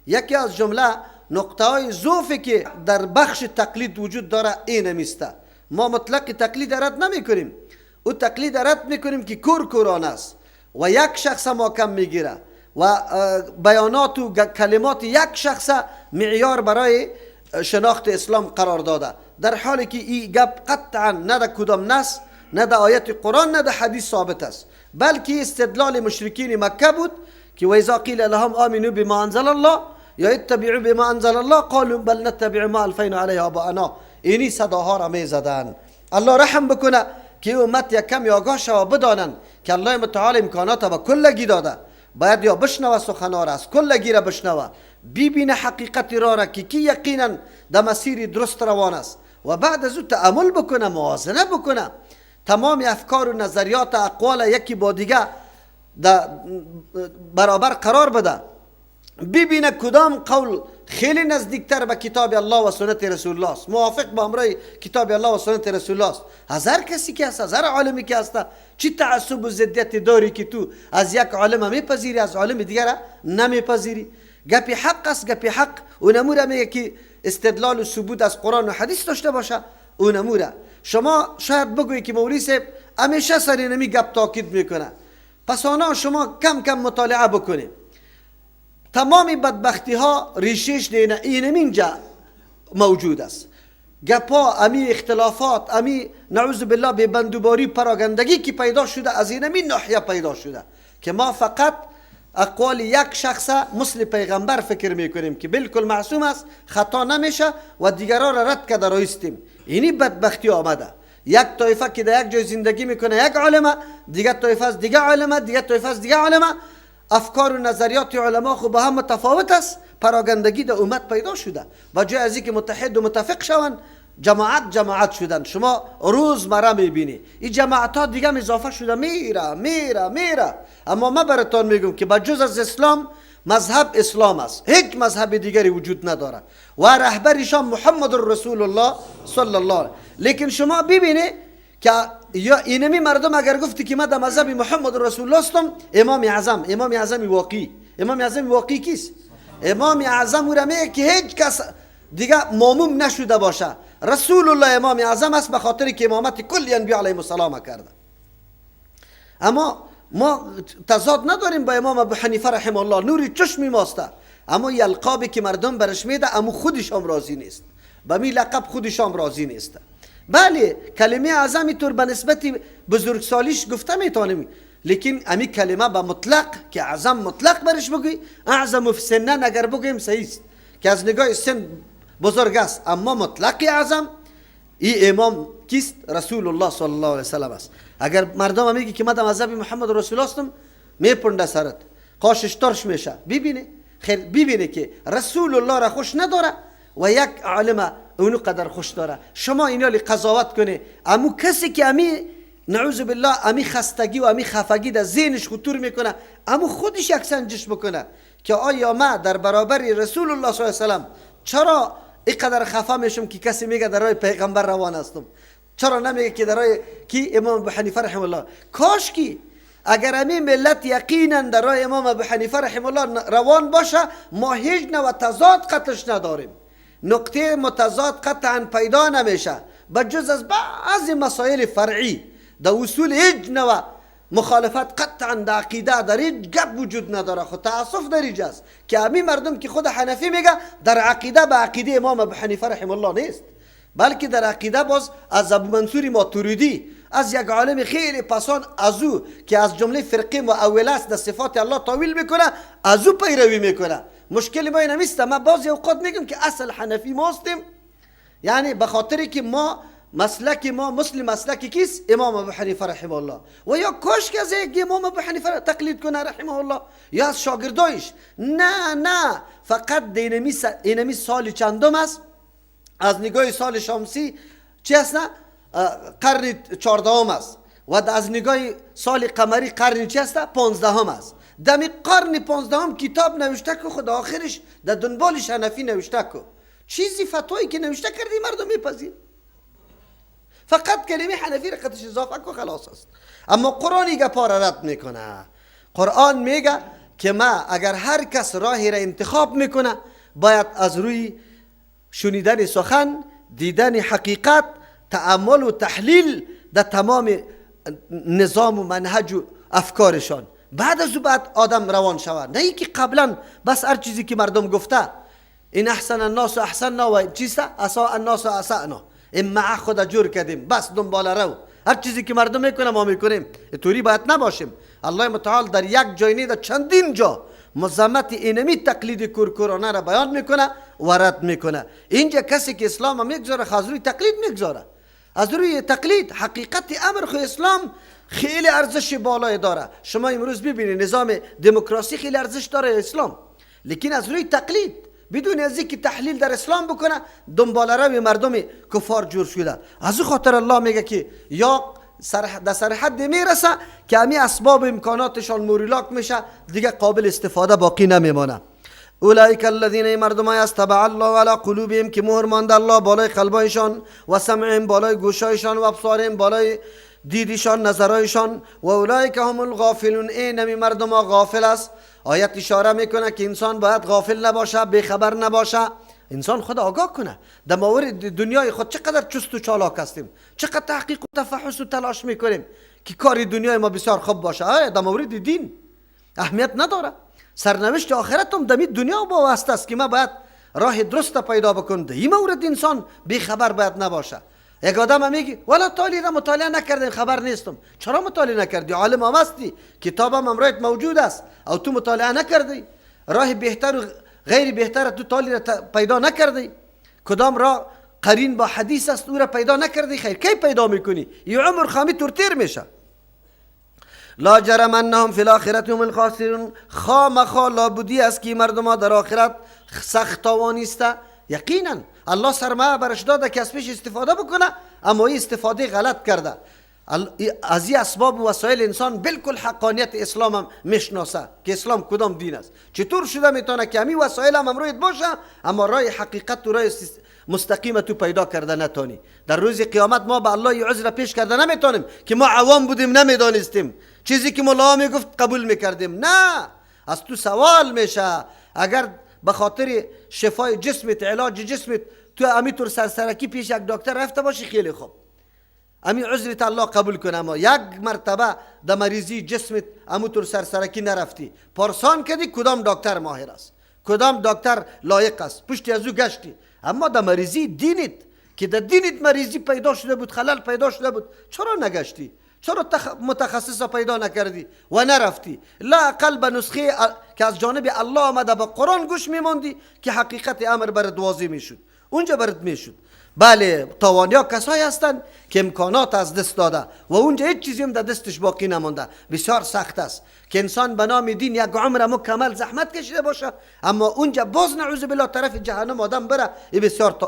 یکی از جمله نقطه های ضعفی که در بخش تقلید وجود داره این میسته. ما مطلق تقلید رد نمی کنیم، او تقلید رد میکنیم که کور کوران است و یک شخص ما کم میگیره و بیانات و کلمات یک شخص معیار برای شناخت اسلام قرار داده، در حالی که این گپ قطعا نه در کدام نص، نه در آیت قرآن، نه در حدیث ثابت است، بلکه استدلال مشرکین مکه بود که و اذا قیل لهم آمنوا بما انزل الله یا اتبعوا بما انزل الله قالوا بل نتبع ما الفینا علیه آباءنا. اینی صداها را می زدن. الله رحم بکنه که امت یک کم آگاه شوه، بدانن که الله متعال امکانات به کلگی داده، باید یا بشنوه سخنها را، از کلگی را بشنوه، ببینه حقیقت را که کی یقینا در مسیر درست روان است و بعد از او تأمل بکنه، موازنه بکنه، تمام افکار و نظریات و اقوال یکی با دیگه در برابر قرار بده، ببینه کدام قول خیلی نزدیکتر به کتاب الله و سنت رسول الله است، موافق با امرای کتاب الله و سنت رسول الله است. از هر کسی که هست، از هر عالمی که هست، چی تعصب و ضدیت داری که تو از یک عالم میپذیری از عالم دیگر نمیپذیری؟ گپی حق است، گپی حق اونموره میگه که استدلال و ثبوت از قرآن و حدیث داشته باشه، اونموره. شما شاید بگویی که مولوی صاحب همیشه سر اینمی گپ تاکید میکنه، پس آنها شما کم کم مطالعه بکنید. تمام بدبختی ها ریشش دینه اینمینجا موجود است. گپا، امی اختلافات، امی نعوذ بالله به بندوباری پراگندگی که پیدا شده از اینمی ناحیه پیدا شده که ما فقط اقوال یک شخص مثل پیغمبر فکر میکنیم که بالکل معصوم است، خطا نمیشه و دیگران را رد کرده رایستیم. اینی بدبختی آمده. یک طایفه که در یک جای زندگی میکنه یک عالمه، دیگه طایفه است دیگه عالمه، دیگه طایفه است دیگه عالمه. افکار و نظریات علما خب با هم متفاوت است، پراگندگی در امت پیدا شده و جای از اینکه متحد و متفق شوند جماعت جماعت شدن. شما روزمره میبینی این جماعت ها دیگه اضافه شده، میره میره میره. اما ما براتون میگم که با جز از اسلام مذهب اسلام است، هیچ مذهب دیگری وجود نداره و رهبرشان محمد رسول الله صلی الله علیه. لیکن شما ببینی که یا اینمی مردم اگر گفتی که ما در مذهب محمد رسول الله هستم، امام اعظم، امام اعظم واقعی، امام اعظم واقعی کیست؟ امام اعظم او را میگه که هیچ کس دیگه ماموم نشده باشه، رسول الله امام اعظم است، به خاطر که امامت کل انبیا علیهم السلام کرده. اما ما تضاد نداریم با امام ابو حنیفه رحمه الله، نور چشم ماست، اما یلقابی که مردم برش میده اما خودش هم راضی نیست، به می لقب خودش هم راضی نیست. بله کلمه اعظم طور به نسبت بزرگسالیش گفته میتونیم، لیکن امی کلمه به مطلق که اعظم مطلق برش بگوی، اعظم فی سنن اگر بگوییم صحیح است که از نگاه سن بزرگ است، اما مطلق اعظم ای امام کیست؟ رسول الله صلی الله علیه وسلم است. اگر مردم میگی که من در مذهب محمد رسول هستم، میپنده سرت، قاشش ترش میشه. ببینه خیر، ببینه که رسول الله را خوش نداره و یک عالم اونو قدر خوش داره. شما اینا لی قضاوت کنه، امو کسی که امی نعوذ بالله امی خستگی و امی خفگی در ذهنش خطور میکنه، امو خودش یک سنجش بکنه که آیا ما در برابر رسول الله صلی الله علیه وسلم چرا اینقدر خفه میشم که کسی میگه در راه پیغمبر روان هستم، چرا نمیگه که در راه کی امام ابو حنیفه رحمه الله؟ کاش کی اگر امی ملت یقینا در راه امام ابو حنیفه رحمه الله روان باشه، ما هیچ نوع تضاد قطعش نداریم، نقطه متضاد قطعا پیدا نمیشه بجز از بعضی مسائل فرعی. در اصول هیچ نوع مخالفت قطعا در عقیده در هیچ گپ وجود نداره. خود تاسف در اینجاست که امی مردم که خود حنفی میگه در عقیده به عقیده امام ابو حنیفه رحمه الله نیست، بلکه در عقیده باز از ابو منصور ماتوریدی، از یک عالم خیلی پسان از او که از جمله فرقه مؤوله است در صفات الله تاویل میکنه، از او پیروی میکنه. مشکل ما این نیست. ما بعضی اوقات میگم که اصل حنفی ما هستیم، یعنی به خاطر که ما مسلک ما مثل مسلک کیست؟ امام ابو حنیفه رحمه الله. و یا کاش که از یک امام ابو حنیفه تقلید کنه رحمه الله یا از شاگردایش. نه نه، فقط اینمی سال چندم است؟ از نگاه سال شمسی چی است؟ نه قرن 14 است، و از نگاه سال قمری قرن چی است؟ 15 است. دمی قرن 15 کتاب نوشته که خود آخرش در دنبالش حنفی نوشته که چیزی فتوایی که نوشته کردی مردم میپذیر، فقط کلمه حنفی را قدش اضافه که خلاص است. اما قرآن گپا را رد میکنه. قرآن میگه که ما اگر هر کس راهی را انتخاب میکنه باید از روی شنیدن سخن، دیدن حقیقت، تأمل و تحلیل در تمام نظام و منهج و افکارشان، بعد از او بعد آدم روان شود، نه اینکه قبلا بس هر چیزی که مردم گفته این احسن الناس احسننا و چیسته اساء الناس اسأنا، این مع خود جور کردیم بس دنبال رو، هر چیزی که مردم میکنه ما میکنیم. اینطوری باید نباشیم. الله متعال در یک جای نه، در چندین جا مذمت اینمی تقلید کورکورانه را بیان میکنه و رد میکنه. اینجا کسی که اسلام میگذاره از روی تقلید میگذاره، از روی تقلید. حقیقت امر خو اسلام خیلی ارزش بالای داره. شما امروز ببینید نظام دموکراسی خیلی ارزش داره اسلام، لیکن از روی تقلید بدون از اینکه تحلیل در اسلام بکنه دنبال روی مردم کفار جور شده. از او خاطر الله میگه که یا در سرحد میرسه که همی اسباب امکاناتشان موریلاک میشه، دیگه قابل استفاده باقی نمیمانه. اولئک الذین مردم های است تبع الله علی قلوبهم که مهر مانده الله بالای قلبایشان و سمعهم بالای گوشایشان و ابصارهم بالای دیدشان نظرایشان و اولئک هم الغافلون. این همی مردم ها غافل است. آیت اشاره میکنه که انسان باید غافل نباشه، بیخبر نباشه، انسان خود آگاه کنه در مورد دنیای خود. چقدر چست و چالاک هستیم، چقدر تحقیق و تفحص و تلاش میکنیم که کار دنیای ما بسیار خوب باشه. آیا در مورد دین اهمیت نداره؟ سرنوشت آخرت هم در دنیا با واسطه است که ما باید راه درست پیدا بکنیم. این مورد انسان بیخبر باید نباشه. یک آدم میگه والا تالی را مطالعه نکردیم خبر نیستم. چرا مطالعه نکردی؟ عالم هم هستی، کتابم امرایت موجود است، او تو مطالعه نکردی، راه بهتر و غیر بهتر تو تالی را پیدا نکردی، کدام راه قرین با حدیث است او را پیدا نکردی. خیر کی پیدا میکنی؟ یه عمر خامی تور میشه. لا جرم انهم فی الاخرة هم الخاسرون. خامخا لابودی است که مردم ها در آخرت سخت تاوانی است. یقینا الله سرمایه برش داده که از پیش استفاده بکنه، اما این استفاده غلط کرده. از این اسباب و وسایل انسان بالکل حقانیت اسلام هم میشناسه که اسلام کدام دین است. چطور شده میتونه که همین وسایل هم امروز باشه اما راه حقیقت و راه مستقیم تو پیدا کرده نتانی؟ در روز قیامت ما به الله عذر پیش کرده نمیتونیم که ما عوام بودیم نمیدانستیم، چیزی که مولا میگفت قبول میکردیم. نه، از تو سوال میشه. اگر به خاطر شفای جسمت، علاج جسمت، تو امیطور سرسرکی پیش یک دکتر رفته باشی خیلی خوب، امی عذرت الله قبول کنه، اما یک مرتبه در مریضی جسمت اموطور سرسرکی نرفتی، پارسان کردی کدام دکتر ماهر است، کدام دکتر لایق است، پشتی از او گشتی، اما در مریضی دینت که در دینت مریضی پیدا شده بود، خلل پیدا شده بود، چرا نگشتی؟ چرا متخصص پیدا نکردی و نرفتی؟ لا اقل به نسخه که از جانب الله آمده به قرآن گوش میماندی که حقیقت امر برات واضح میشد، اونجا برات میشد. بله، تاوانیا کسایی هستند که امکانات از دست داده و اونجا هیچ چیزی هم در دستش باقی نمانده. بسیار سخت است که انسان به نام دین یک عمر مکمل زحمت کشیده باشه، اما اونجا باز نعوذ بالله طرف جهنم آدم بره.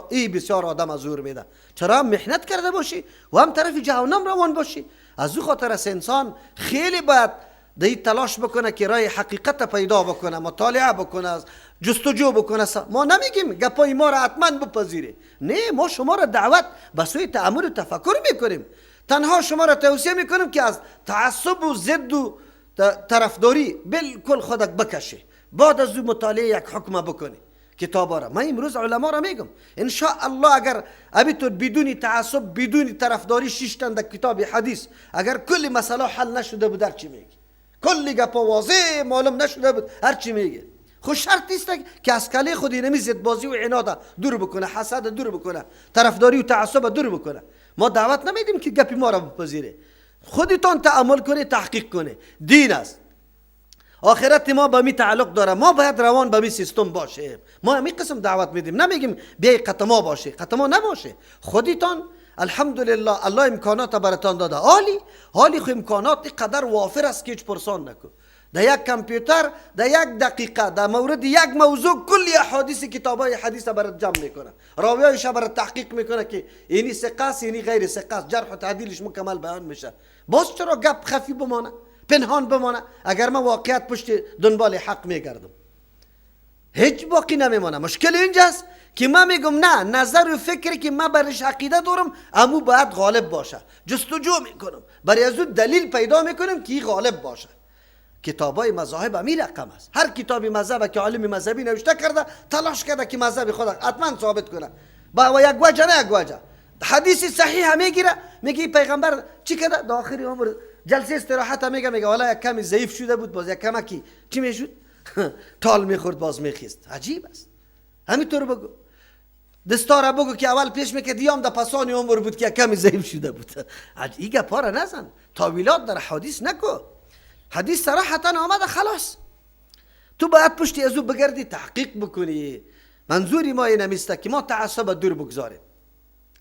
ای بسیار آدم از زور میده. چرا محنت کرده باشی و هم طرف جهنم روان باشی؟ از او خاطر است انسان خیلی باید دی تلاش بکنه که راه حقیقت پیدا بکنه، مطالعه بکنه، جستجو بکنه. ما نمیگیم گپای ما را حتما بپذیری، نه، ما شما را دعوت به سوی تأمل و تفکر میکنیم. تنها شما را توصیه میکنیم که از تعصب و ضد و طرفداری بالکل خودت بکشی، بعد از او مطالعه یک حکم بکنی کتاب را. من امروز علما را میگم ان شاء الله اگر ابیتون بدون تعصب بدون طرفداری شیشتن در کتاب حدیث، اگر کل مسئله حل نشده بود هر چی میگی، کلی گپا واضح معلوم نشده بود هر چی میگه. خو شرط نیست که از کله خود اینمی ضد بازی و عناد دور بکنه، حسد دور بکنه، طرفداری و تعصب دور بکنه. ما دعوت نمیدیم که گپی ما را بپذیره، خودتان تأمل کنه، تحقیق کنه. دین است، آخرت ما به می تعلق داره، ما باید روان به می سیستم باشه. ما همین قسم دعوت میدیم، نمیگیم بیای قطما باشه، قطما نباشه. خودتان الحمدلله الله امکانات براتان داده، عالی عالی. خو امکانات قدر وافر است که هیچ پرسان نکن. در یک کامپیوتر در یک دقیقه در مورد یک موضوع کلی احادیث کتابای حدیث برات جمع میکنه، راویایش برات تحقیق میکنه که اینی ثقه است اینی غیر ثقه است، جرح و تعدیلش مکمل بیان میشه. باز چرا گپ خفی بمانه، پنهان بمانه؟ اگر من واقعیت پشت دنبال حق میگردم هیچ باقی نمیمانه. مشکل اینجاست که من میگم نه، نظر و فکری که من برش عقیده دارم امو باید غالب باشه. جستجو میکنم برای از او دلیل پیدا میکنم که این غالب باشه. کتابای مذاهب همی رقم است. هر کتاب مذهب که عالم مذهبی نوشته کرده تلاش کرده که مذهب خود حتما ثابت کنه، با یک وجه نه یک وجه. حدیث صحیح میگیره، میگه پیغمبر چی کرده در آخر عمر جلسه استراحت میگه، میگه والا یک کمی ضعیف شده بود، باز یک کمکی چی میشد تال میخورد باز میخیست. عجیب است. همینطور بگو دستاره بگو که اول پیش میکرد دیام در پسان عمر بود که کمی ضعیف شده بود. این گپا را نزن، تاویلات در حدیث نکو. حدیث صراحتا آمده خلاص، تو باید پشتی از او بگردی تحقیق بکنی. منظوری ما این است که ما تعصب دور بگذاریم.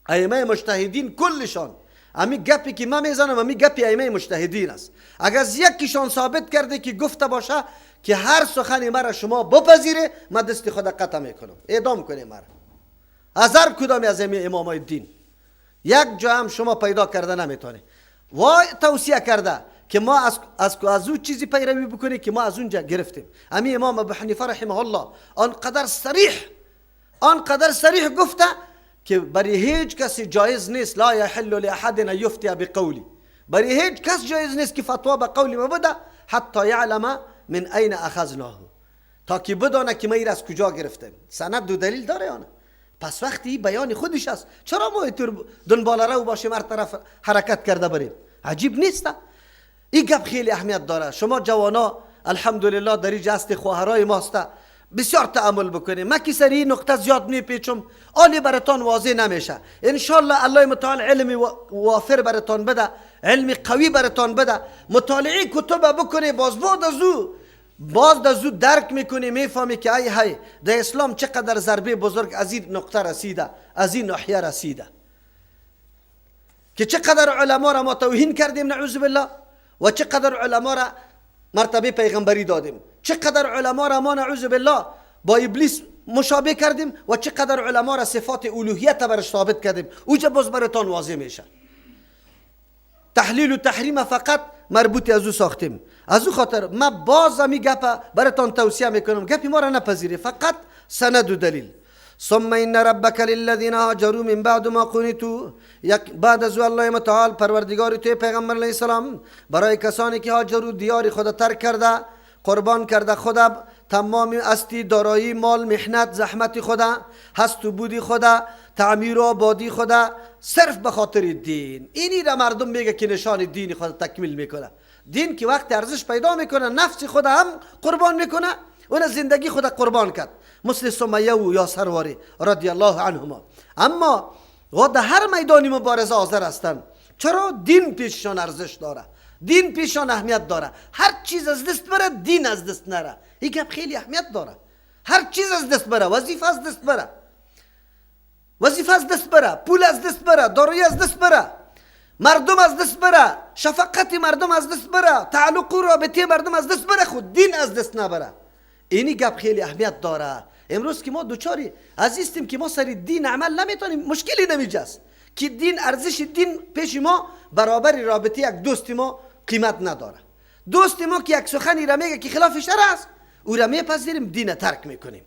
ائمه مجتهدین کلشان امی گپی که من میزنم امی گپی ائمه مجتهدین است. اگر از یکیشان ثابت کرده که گفته باشه که هر سخنی مرا شما بپذیره من دست خود قطع میکنم، اعدام کنه مرا، از هر کدامی از امامای دین یک جا هم شما پیدا کرده نمیتونه. وای توصیه کرده که ما از او چیزی پیروی بکنیم که ما از اونجا گرفتیم. امی امام ابو حنیفه رحمه الله آنقدر صریح گفته که برای هیچ کسی جایز نیست، لا یحل لاحد ان یفتی بقولی، برای هیچ کس جایز نیست که فتوا به قول ما بده حتی یعلم من این اخذناه، تا که بدانه که ما این از کجا گرفتیم. سند و دلیل داره آنه. پس وقتی بیان خودش است، چرا ما اینطور دنبال رو باشیم هر طرف حرکت کرده بریم؟ عجیب نیست؟ این گپ خیلی اهمیت داره. شما جوانا الحمدلله در اینجا هست، خواهرای ماست، بسیار تأمل بکنیم. من که سر این نقطه زیاد میپیچم، آلی براتان واضح نمیشه. انشالله الله متعال علم وافر براتان بده، علم قوی براتان بده، مطالعه کتب بکنی، باز بعد از او درک میکنی، میفهمی که ای های در اسلام چقدر ضربه بزرگ از این نقطه رسیده، از این ناحیه رسیده، که چقدر علما را ما توهین کردیم نعوذ بالله، و چقدر علما را مرتبه پیغمبری دادیم، چقدر علما را ما نعوذ بالله با ابلیس مشابه کردیم، و چقدر علما را صفات الوهیت برش ثابت کردیم. اوجا باز براتان واضح میشه. تحلیل و تحریم فقط مربوط از او ساختیم. از او خاطر ما باز می گپ براتان توصیه میکنم، گپی ما را نپذیری، فقط سند و دلیل. ثم ان ربک للذین هاجروا من بعد ما قنطوا، بعد از الله متعال پروردگار تو پیغمبر علیه السلام برای کسانی که هاجروا دیار خود ترک کرده، قربان کرده خود، تمام استی دارایی مال محنت زحمت خدا، هست و بودی خدا، تعمیر و آبادی خدا، صرف به خاطر دین. اینی را مردم میگه که نشان دین خود تکمیل میکنه. دین که وقت ارزش پیدا میکنه نفس خود هم قربان میکنه، اون زندگی خود قربان کرد، مثل سمیه و یاسر واری رضی الله عنهما. اما و در هر میدانی مبارزه حاضر هستند. چرا؟ دین پیششان ارزش داره، دین پیششان اهمیت داره. هر چیز از دست بره دین از دست نره. این گپ خیلی اهمیت داره. هر چیز از دست بره، وظیفه از دست بره، وظیفه از دست بره، پول از دست بره، دارایی از دست بره، مردم از دست بره، شفقت مردم از دست بره، تعلق و رابطه مردم از دست بره، خود دین از دست نبره. اینی گپ خیلی اهمیت داره. امروز که ما دوچاری عزیزیم که ما سر دین عمل نمیتونیم، مشکلی نمیجاست که دین ارزش دین پیش ما برابر رابطه یک دوست ما قیمت نداره. دوست ما که یک سخنی را میگه که خلاف شرع است، او را میپذیریم، دین ترک میکنیم.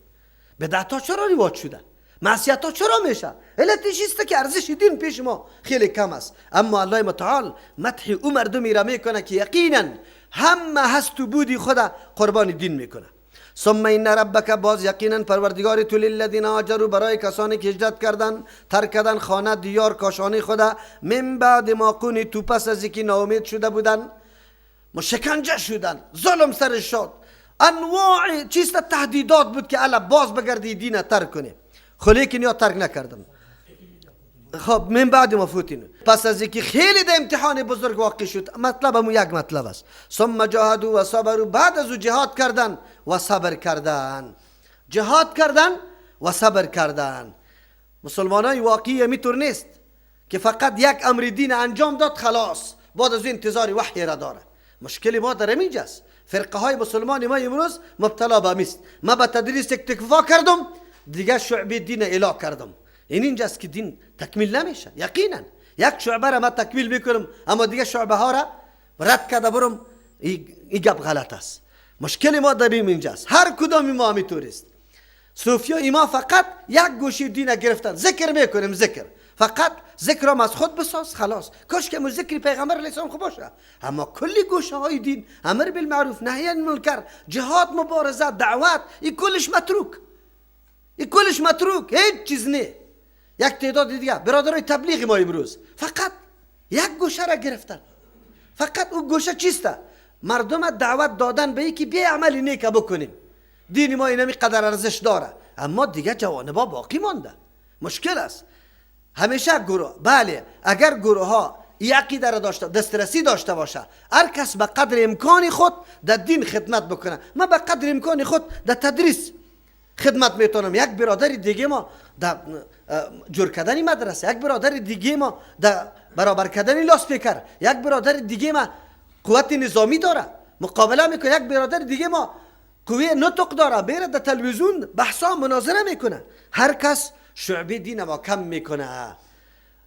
بدعت ها چرا رواج شده؟ معصیت ها چرا میشه؟ علتش است که ارزش دین پیش ما خیلی کم است. اما الله متعال مدح او مردمی را میکنه که یقینا همه هست و بودی خدا قربان دین میکنه. ثم ان ربک، باز یقینا پروردگار تو، للذین هاجروا، برای کسانی که هجرت کردن، ترک کردن خانه دیار کاشانه خدا، من بعد ما قنطوا، پس از اینکه ناامید شده بودن، مشکنجه شدن، ظلم سرش شد، انواع چیز تهدیدات بود که الا باز بگردی دین ترک کنی، خو لیکن یا ترک نکردم. خب من بعد ما فوتین، پس از اینکه خیلی در امتحان بزرگ واقع شد، مطلب همون یک مطلب است. ثم جاهدوا و صبروا، بعد از او جهاد کردن و صبر کردن، جهاد کردن و صبر کردن. مسلمانای واقعی میتور نیست که فقط یک امر دین انجام داد خلاص، بعد از انتظار وحی را داره. مشکل ما در اینجاست. فرقه های مسلمان ما امروز مبتلا به است. ما به تدریس اکتفا کردم، دیگه شعبه دین اعلا کردم. این اینجاست که دین تکمیل نمیشه. یقینا یک شعبه را ما تکمیل میکنم، اما دیگه شعبه ها را رد کرده برم، این گپ غلط است. مشکل ما در اینجاست. هر کدام ما همینطور است. صوفیا ما فقط یک گوشه دین گرفتن، ذکر میکنیم، ذکر فقط ذکرم از خود بساز، خلاص. کاش که مو ذکر پیغمبر علیه السلام خوب باشه، اما کلی گوشه های دین، امر بالمعروف، نهی عن المنکر، جهاد، مبارزه، دعوت، این کلش متروک، این کلش متروک، هیچ چیز نه. یک تعداد دیگه برادرای تبلیغ ما امروز فقط یک گوشه را گرفتن. فقط او گوشه چیسته؟ مردم دعوت دادن به یکی بیا عمل نیک بکنیم، دین ما اینمی قدر ارزش داره، اما دیگه جوانبا باقی مانده. مشکل است همیشه گروه. بله اگر گروه ها این عقیده را داشته، دسترسی داشته باشه، هر کس به قدر امکان خود در دین خدمت بکنه. من به قدر امکان خود در تدریس خدمت میتونم. یک برادر دیگه ما در جور کردن مدرسه، یک برادر دیگه ما در برابر کردن لاسپیکر، یک برادر دیگه ما قوت نظامی داره مقابله میکنه، یک برادر دیگه ما قوه نطق داره میره در تلویزیون بحثا مناظره میکنه. هر کس شعبه دین ما کم میکنه.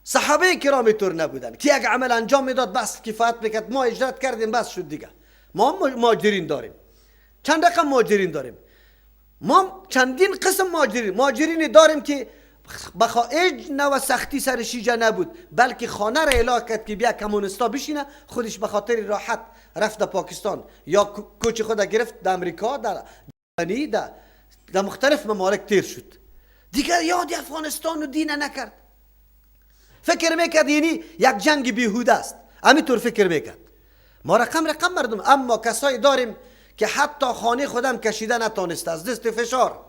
صحابه کرام طور نبودن که یک عمل انجام میداد بس کفایت میکرد، ما اجرت کردیم بس شد دیگه. ما مهاجرین داریم، چند رقم مهاجرین داریم، ما چندین قسم مهاجرین داریم که بخواهج نو سختی سر شیجه نبود، بلکه خانه را اعلام کرد که بیا کمونستا بشینه، خودش به خاطر راحت رفت در پاکستان یا کوچ خود گرفت در امریکا، در جرمنی، در مختلف ممالک تیر شد. دیگر یاد افغانستان و دین نکرد. فکر میکرد یعنی یک جنگ بیهوده است، همینطور فکر میکرد. ما رقم رقم مردم، اما کسایی داریم که حتی خانه خودم کشیده نتانسته، از دست فشار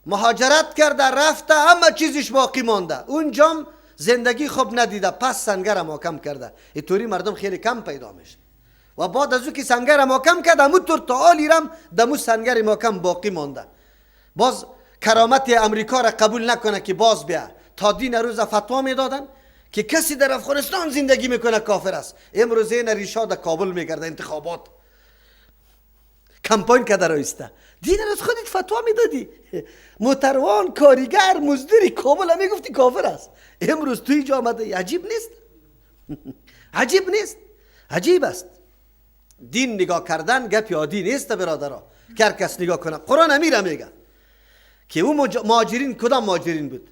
مهاجرت کرده رفته، اما چیزش باقی مانده، اونجام زندگی خوب ندیده، پس سنگر محکم کرده. اینطوری مردم خیلی کم پیدا میشه. و بعد از او که سنگر محکم کرد، همونطور تا حال رم دمو سنگر محکم باقی مانده. باز کرامت امریکا را قبول نکنه که باز بیا. تا دین روز فتوا میدادن که کسی در افغانستان زندگی میکنه کافر است. امروز این ریشا در کابل میگرده، انتخابات کمپاین که در ایسته. دین روز خودت فتوا میدادی، موتروان، کاریگر، مزدوری کابل هم میگفتی کافر است. امروز توی جا آمده. عجیب نیست؟ عجیب نیست؟ عجیب است. دین نگاه کردن گپ عادی نیست برادرها، که هر کس نگاه کنه. قرآن امیره میگه که او مهاجرین کدام مهاجرین بود؟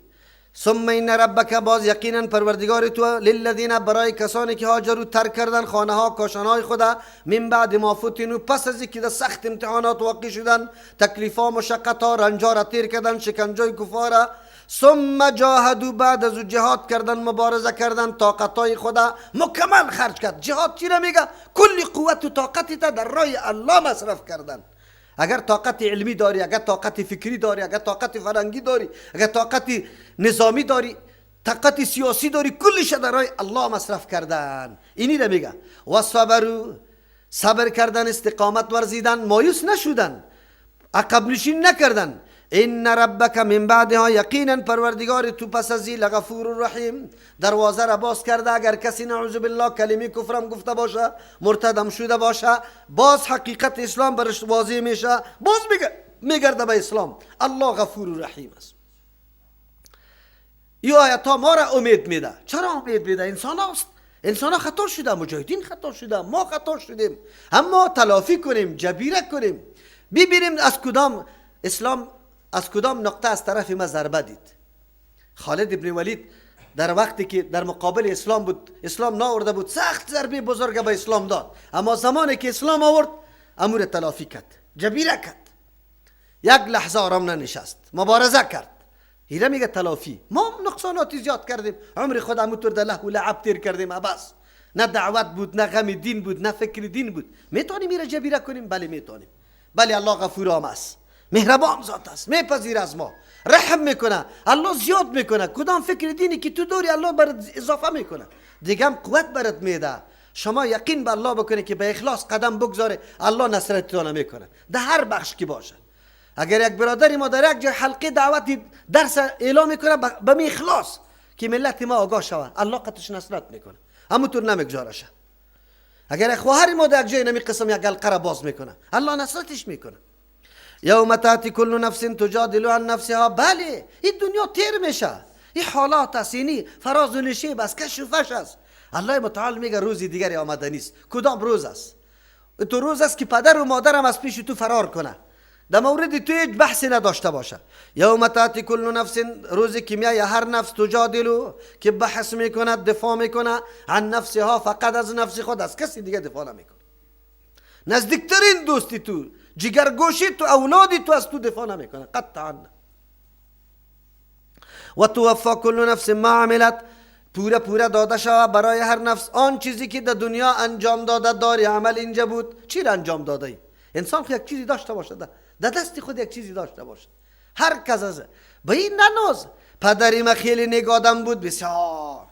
ثم این ربک، باز یقینا پروردگار تو، للذین، برای کسانی که هاجروا ترک کردن خانه ها کاشانه های خدا، من بعد ما فتنوا، پس از اینکه در سخت امتحانات واقع شدن، تکلیف ها، مشقت ها، رنجا را تیر کردن، شکنجای کفار، ثم جاهدوا، بعد از جهاد کردن، مبارزه کردن، طاقت های خدا مکمل خرج کرد. جهاد چی را میگه؟ کل قوت و طاقت تا در راه الله مصرف کردن. اگر طاقت علمی داری، اگر طاقت فکری داری، اگر طاقت فرنگی داری، اگر طاقت نظامی داری، طاقت سیاسی داری، کلش در راه الله مصرف کردن. اینی را میگه. و صبروا، صبر کردن، استقامت ورزیدن، مایوس نشدن، عقب نشین نکردن. ان ربک من بعدها، یقینا پروردگار تو پس از این لغفور رحیم، دروازه را باز کرده. اگر کسی نعوذ بالله کلمه کفرم گفته باشه، مرتدم شده باشه، باز حقیقت اسلام برش واضح میشه، باز میگرده به اسلام. الله غفور رحیم است. این آیت ها ما را امید میده. چرا امید میده؟ انسان هاست، انسان ها خطا شده، مجاهدین خطا شده، ما خطا شدیم، اما تلافی کنیم، جبیره کنیم، ببینیم از کدام اسلام، از کدام نقطه از طرف ما ضربه دید. خالد ابن ولید در وقتی که در مقابل اسلام بود، اسلام ناورده بود، سخت ضربه بزرگ به اسلام داد، اما زمانی که اسلام آورد امور تلافی کرد، جبیره کرد، یک لحظه آرام ننشست، مبارزه کرد. هیره میگه تلافی. ما نقصاناتی زیاد کردیم، عمر خود همونطور در لهو لعب تیر کردیم، بس نه دعوت بود، نه غم دین بود، نه فکر دین بود. میتونیم میره جبیره کنیم؟ بله میتونیم. بله الله غفور است، مهربان ذات است، میپذیر از ما، رحم میکنه، الله زیاد میکنه. کدام فکر دینی که تو داری الله برات اضافه میکنه، دیگه هم قوت برات میده. شما یقین به الله بکنه که به اخلاص قدم بگذاره، الله نصرتتان میکنه در هر بخش که باشه. اگر یک برادری ما در یک جای حلقه دعوت درس اعلام میکنه به می اخلاص که ملت ما آگاه شود، الله قطعش نصرت میکنه، همونطور نمیگذارشه. اگر یک خواهر ما در یک جای نمی قسم یک حلقه را باز میکنه، الله نصرتش میکنه. یوم تاتی کل نفس تجادل عن نفسها. بله این دنیا تیر میشه، این حالات است، اینی فراز و نشیب است، کش و فش است. الله متعال میگه روزی دیگری آمده نیست. کدام روز است؟ تو روز است که پدر و مادرم از پیش تو فرار کنه، در مورد تو هیچ بحثی نداشته باشه. یوم تاتی کل نفس، روزی که میای هر نفس تجادلو، که بحث میکند، دفاع میکنه، عن نفسها، فقط از نفس خود، از کسی دیگه دفاع نمیکنه. نزدیکترین دوستی تو، جگرگوشی تو، اولادی تو از تو دفاع نمیکنه قطعا. و توفا کل نفس ما عملت، پوره پوره داده شود برای هر نفس آن چیزی که در دنیا انجام داده. داری عمل اینجا بود، چی را انجام داده ای؟ انسان خود یک چیزی داشته باشه، در دست خود یک چیزی داشته باشه. هر کس از به این نناز. پدری ما خیلی نیک آدم بود، بسیار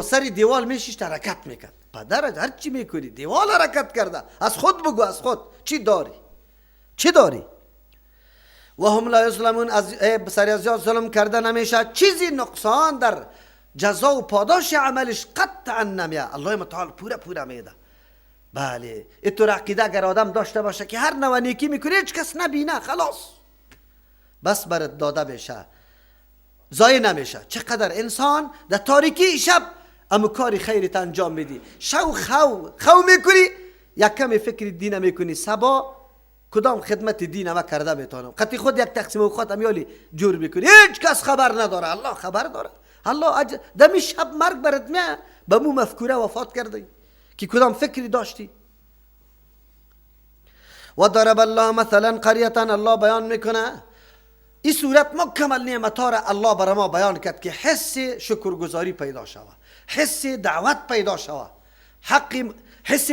سر دیوال میشیشت حرکت میکرد. پدر هر چی میکنی دیوال حرکت کرده، از خود بگو، از خود چی داری، چی داری؟ و هم لا یظلمون، از سر از ظلم کرده نمیشه، چیزی نقصان در جزا و پاداش عملش قطعا نمیه. الله متعال پوره پوره میده. بله، اینطور عقیده اگر آدم داشته باشه که هر نوع نیکی میکنه هیچ کس نبینه، خلاص بس برات داده بشه، ضایع نمیشه. چقدر انسان در تاریکی شب اما کاری خیرت انجام میدی، شو خو میکنی، یک کمی فکر دین میکنی، صبا کدام خدمت دین ما کرده میتونم، قطعی خود یک تقسیم اوقات امیالی جور میکنی، هیچ کس خبر نداره، الله خبر داره. الله دمی شب مرگ برات میاد، به مو مفکوره وفات کرده که کدام فکری داشتی. و ضرب الله مثلا قریه، الله بیان میکنه این صورت مکمل نعمت ها را الله برای ما بیان کرد که حس شکرگزاری پیدا شود، حس دعوت پیدا شود، حق حس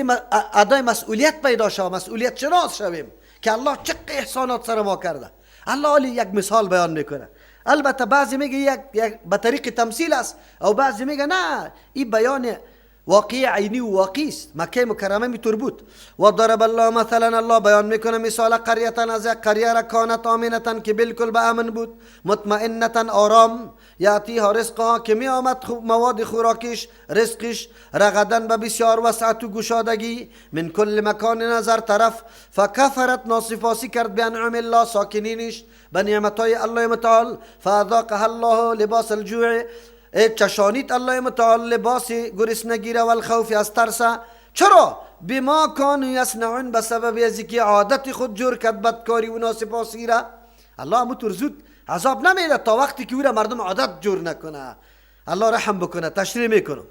ادای مسئولیت پیدا شود، مسئولیت شناس شویم که الله چه احسانات سر ما کرده. الله علی یک مثال بیان میکنه. البته بعضی میگه یک به طریق تمثیل است، او بعضی میگه نه، این بیان واقعی عینی و واقعی است. مکه مکرمه میتور بود. و ضرب الله مثلا، الله بیان میکنه مثال قریه از یک قریه را، کانت آمنه که بالکل به امن بود، مطمئنه آرام، یاتیها رزقها که می آمد مواد خوراکیش، رزقش، رغدن به بسیار وسعت و گشادگی، من کل مکان نظر طرف، فکفرت ناسپاسی کرد بانعم الله ساکنینش، به نعمتهای الله متعال، فاذاقها الله لباس الجوع، چشانید الله متعال لباس گرسنگی را، والخوف از ترس. چرا؟ بما کانوا یصنعون، به سبب از اینکه عادت خود جور کرد بدکاری و ناسپاسی را. الله همونطور زود عذاب نمیده تا وقتی که او را مردم عادت جور نکنه. الله رحم بکنه. تشریح میکنم.